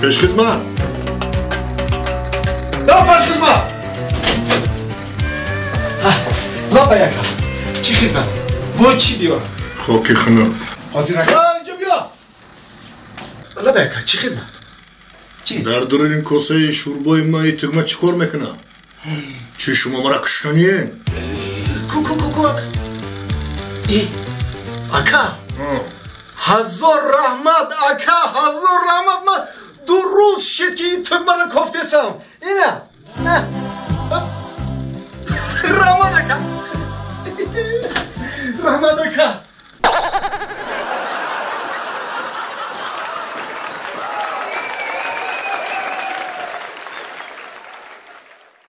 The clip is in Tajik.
Пешхизмат! Да, пешхизмат! Лабай, ака, чӣ хизмат? Бо чӣ биёрам? Хоки хунук. Ҳозир, ака. Инҷо биё. Лабай, ака, чӣ хизмат? Чиз? Дар дуруни косаи шӯрбои ма и тугма чӣ кор мекунад? Чӣ, шумо мара куштаниен? Ку, ку, ку, ку, ака. И ака, ҳазор раҳмат, ака, ҳазор раҳмат. Ман 2 рӯз шид, ки ин тугмаро кофтесам. Ина, раҳмат, ака, раҳмат, ака.